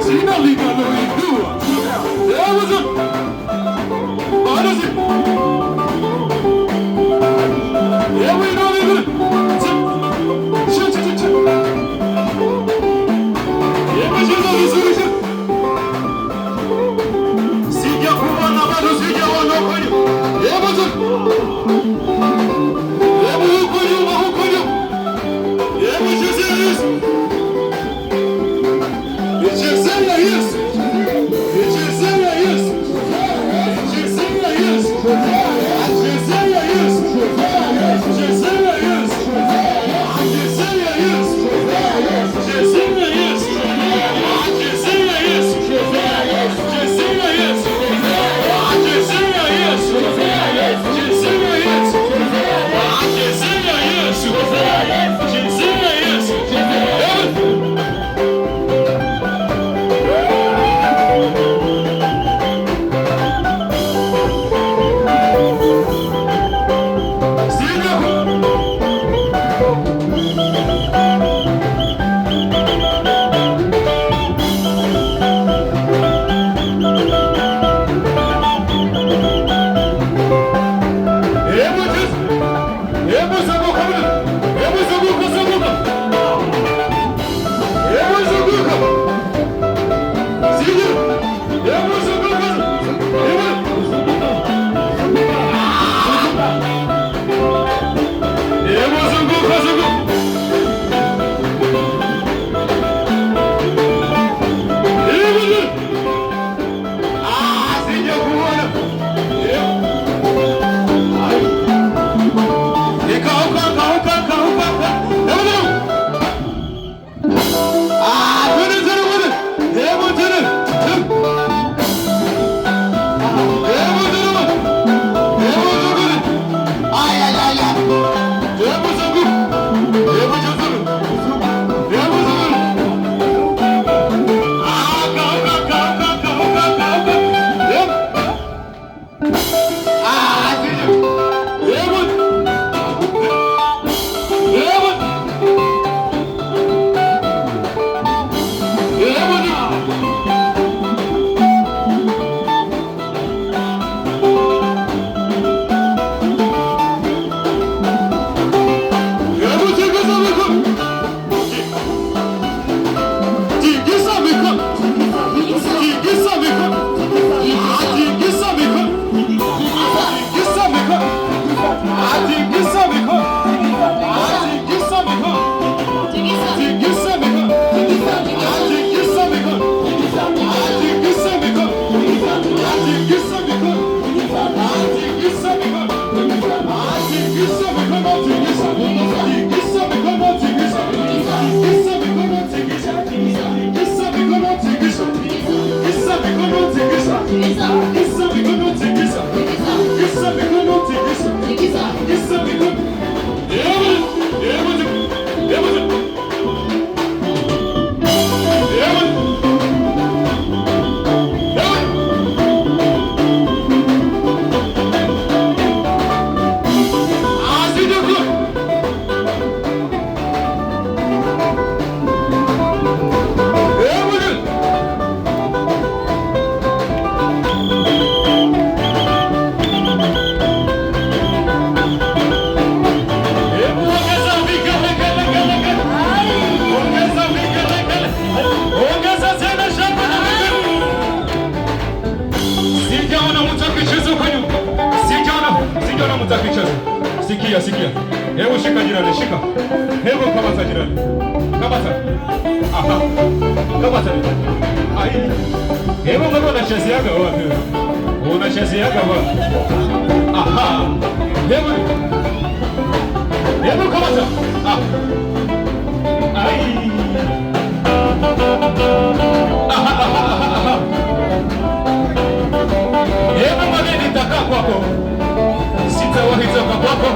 Jina linaloinua. Hebu bado hebu inua miguu. Chi chi chi. Hebu cheza vizuri. Sijakuona bado, sijaona kweli. Hebu hebu huko nyuma, huko nyuma. Hebu chezea Yesu. Chezea Yesu. Chezea Yesu. Chezea Yesu. Chezea Yesu. Chezea Yesu. Chezea Yesu. Chezea Yesu. Chezea Yesu. Chezea Yesu. Chezea Yesu. Chezea Yesu. Chezea Yesu. Chezea Yesu. Hebu Sija. Hebu cheza. Hebu zunguka. Hebu zunguka, zunguka. Hebu zunguka. Sija. Hebu zunguka. Hebu. Hebu zunguka, zunguka. Hebu. Ah, sijakuona. Hebu. Ai. Nikauka, kauka, kauka. Hebu. Ah, twende, twende, twende. Hebu twende. Hebu. Hebu twende. Hebu twende. Ai, ai, ai, ai. Hebu zunguka. Hebu zunguka. Hebu zunguka. Ah, kauka, kauka, kauka, kauka. Hebu. Ah, sija. Hebu. Hebu. Hebu. Hebu tingiza mikono. Tingiza mikono. Tingiza mikono. Tingiza mikono. Tingiza mikono. Tingiza mikono. Tingiza mikono. Tingiza mikono. Tingiza mikono. Tingiza mikono. Tingiza mikono. Tingiza mikono. Tingiza mikono. Tingiza. Tingiza mikono. Tingiza. Tingiza mikono. Tingiza. Tingiza mikono. Tingiza. Tingiza mikono. Tingiza. Tingiza mikono. Tingiza. Tingiza mikono. Tingiza. Tingiza mikono. Hebu. Hebu. Hebu. Hebu. Hebu. Ah, sijakuona. Hebu. Hebu ongeza vigelegele. Ongeza vigelegele. Ongeza tena shangwe na vigelegele. Sijaona mtu akicheza huko nyuma. Sijaona, sijaona mtu akicheza. Sikia, sikia. Hebu shika jirani, shika. Hebu kamata jirani. Kamata. Aha. Kamata. Ai. Hebu mbona unachezeaga wapi? Unachezeaga wapi? Aha. Hebu. Hebu kamata. Ah. Ai. Aha, aha, aha, aha. Hebu mwambie nitakaa kwako. Sitawahi toka kwako.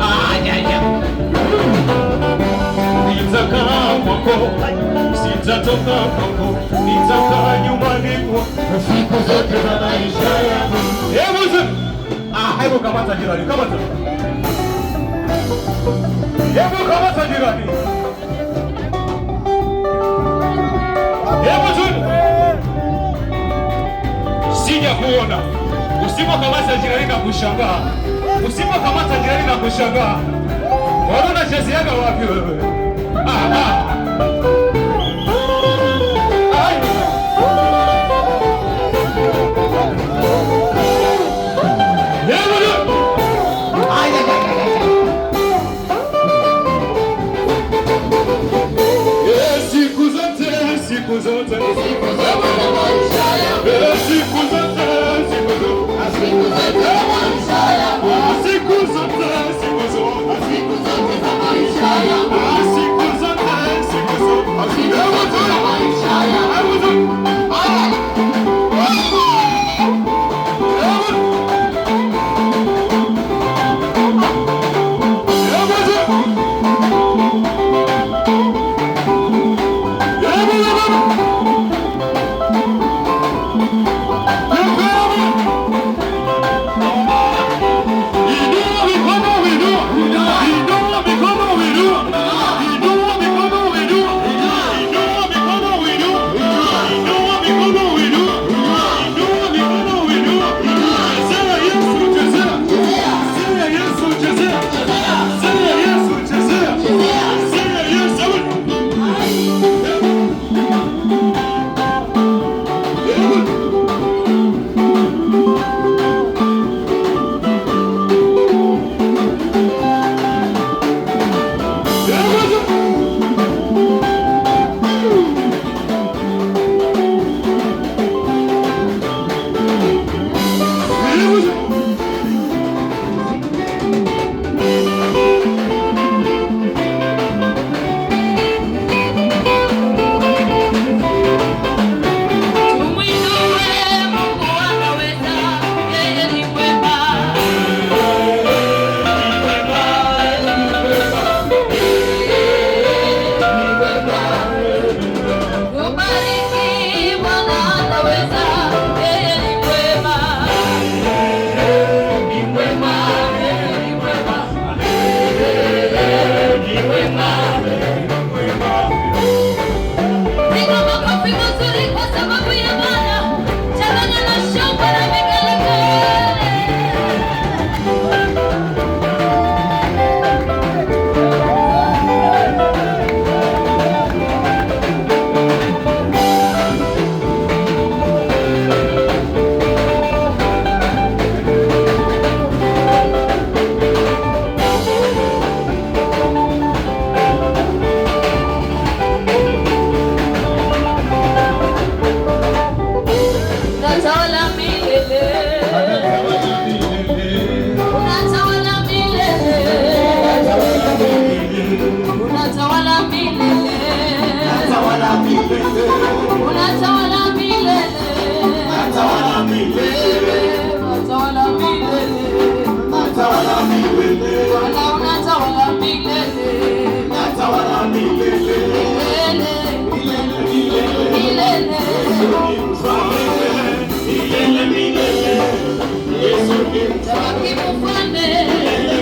Ah, ya, ya. Nitakaa kwako, sitatoka kwako, nitakaa nyumbani kwako Siku zote za maisha yangu. Hebu ah, hebu kamata jirani, kamata. Hebu kamata jirani. Hebu ona. Usipokamata jirani na kushangaa. Usipokamata jirani na kushangaa. Wewe unachezeaga wapi wewe? Aha. Ai. Hebu Ay, ay, ay, ay, ay. Siku zote, siku zote, Siku zote za maisha yangu. Siku zote, siku zote, Siku zote za maisha yangu. Siku zote, siku zote, Siku zote za maisha yangu. Siku zote, siku zote, Siku zote za maisha yangu. Hebu Ay. Hebu Inua mikono, inua. Inua mikono, inua. Inua mikono, inua. Inua mikono, inua. Inua mikono, inua. Inua mikono, inua. Chezea Yesu, chezea. Chezea Yesu, chezea. Chezea Yesu, chezea. Chezea Yesu. Hebu. Hebu. Hebu. Tumwinue Mungu anaweza, yeye ni mwema. Tubariki Bwana anaweza, yeye ni mwema. Ni mwema, yeye ni mwema. Ni mwema. Piga makofi mazuri kwa sababu ya Bwana. Changanya na shangwe na vigelegele. Unatawala milele. Unatawala milele. Unatawala milele. Tawala milele. Unatawala milele. Tawala milele. Unatawala milele. Tawala milele. Bwana unatawala milele. Tawala milele. Milele. Milele, milele. Milele. Milele, milele. Yesu ni Tabaki mfalme. milele.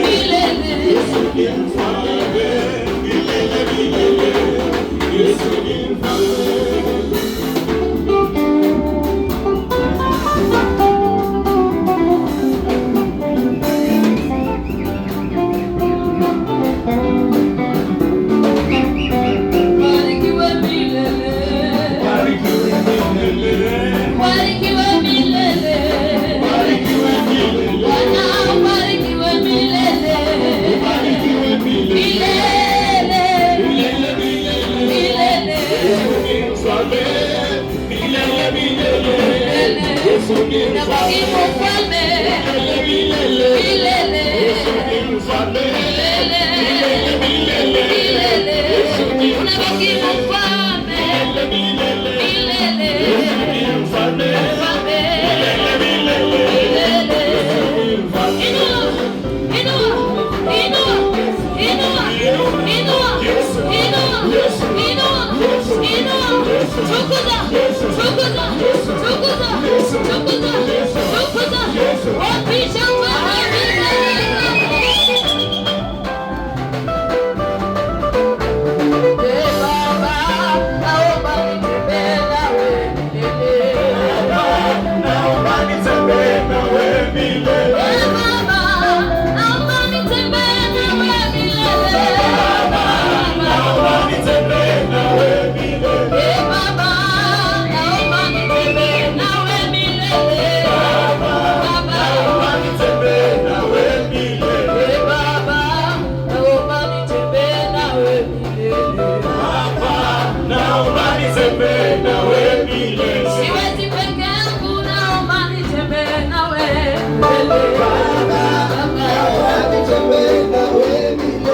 Milele. Yesu ni mfalme. Milele, milele. Yesu ni mfalme. Barikiwe milele. Barikiwe milele. Barikiwe milele. Barikiwe milele. Bwana barikiwe milele. Barikiwe milele. Milele. Milele, milele. Milele. Yesu ni mfalme. Milele, milele. Yesu ni Unabaki mfalme. mfalme. Milele, milele. Milele. Yesu ni mfalme. Milele. Milele, milele. Milele. Yesu ni Unabaki mfalme. mfalme. Milele, milele. Milele. Yesu ni mfalme. Mfalme. Milele, milele. Milele. Yesu ni mfalme. Inua, inua, inua, inua, inua, inua, inua, inua. Tukuza, tukuza, tukuza, tukuza, tukuza. Wapi shangwe na vigelegele? Baba.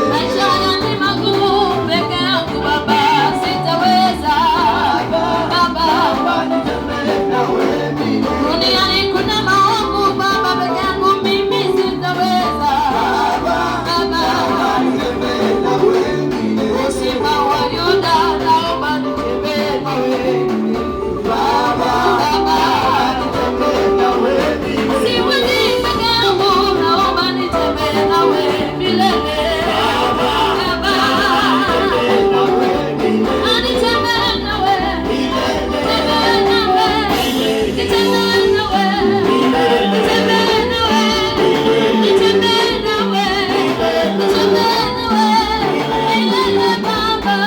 Maisha haya ni magumu, peke yangu Baba sitaweza. Baba, duniani kuna maovu Baba, peke yangu mimi sitaweza. Baba, Simba wa Yuda, naomba nitembee nawe. Baba, siwezi peke yangu, naomba nitembee nawe milele. Baba, nitembee nawe, nitembee nawe, nitembee nawe, nitembee nawe, nitembee nawe, nitembee nawe milele Baba,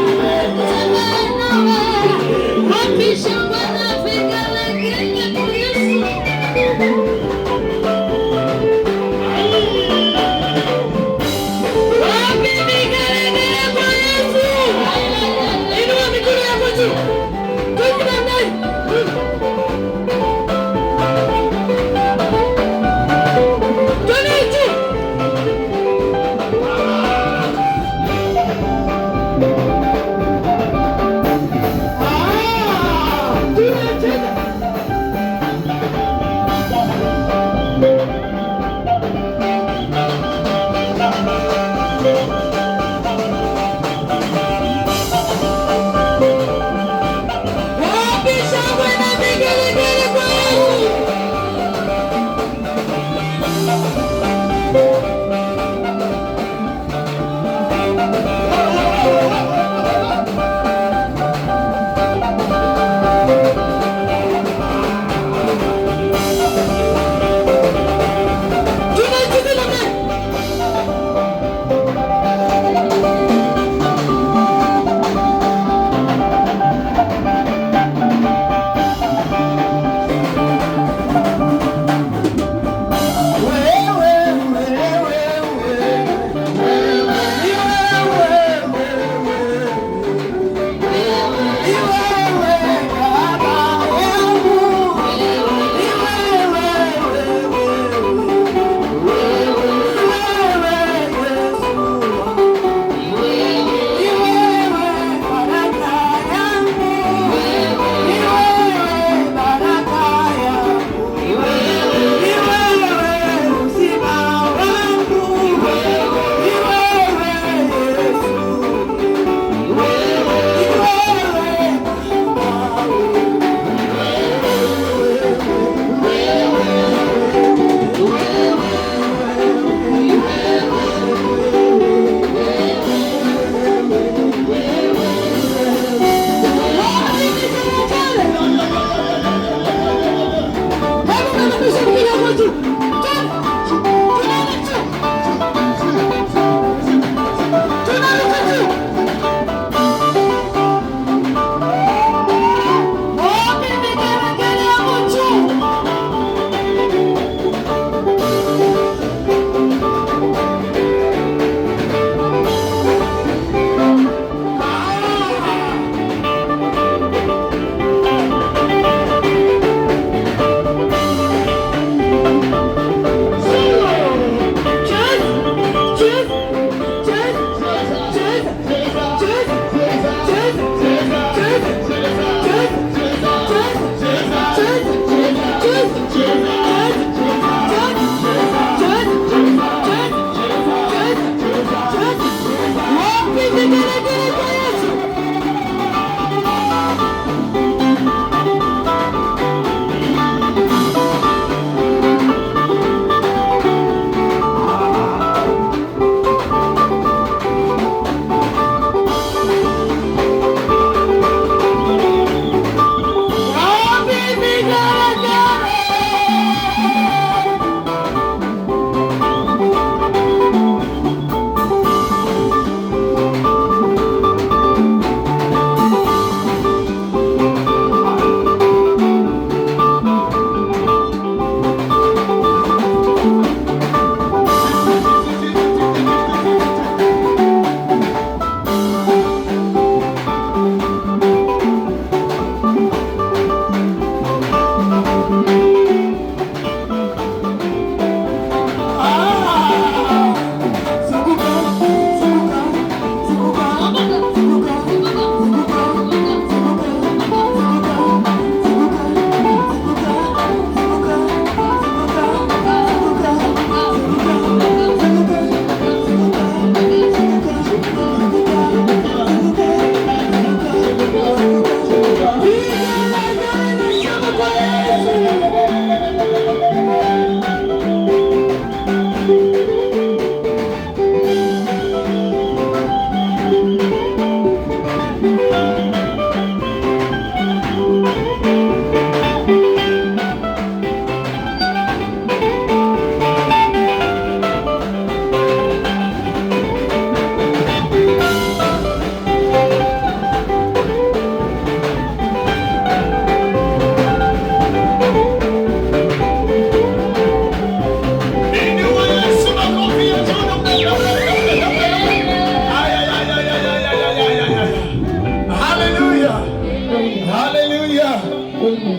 nitembee nawe. Wapi shangwe na vigelegele kwa Yesu? Wapi vigelegele kwa Yesu? Inua mikono yako juu. Twende namna hii. Twende juu. Ah!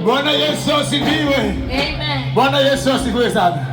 Bwana Yesu asifiwe. Amen. Bwana Yesu asifiwe sana.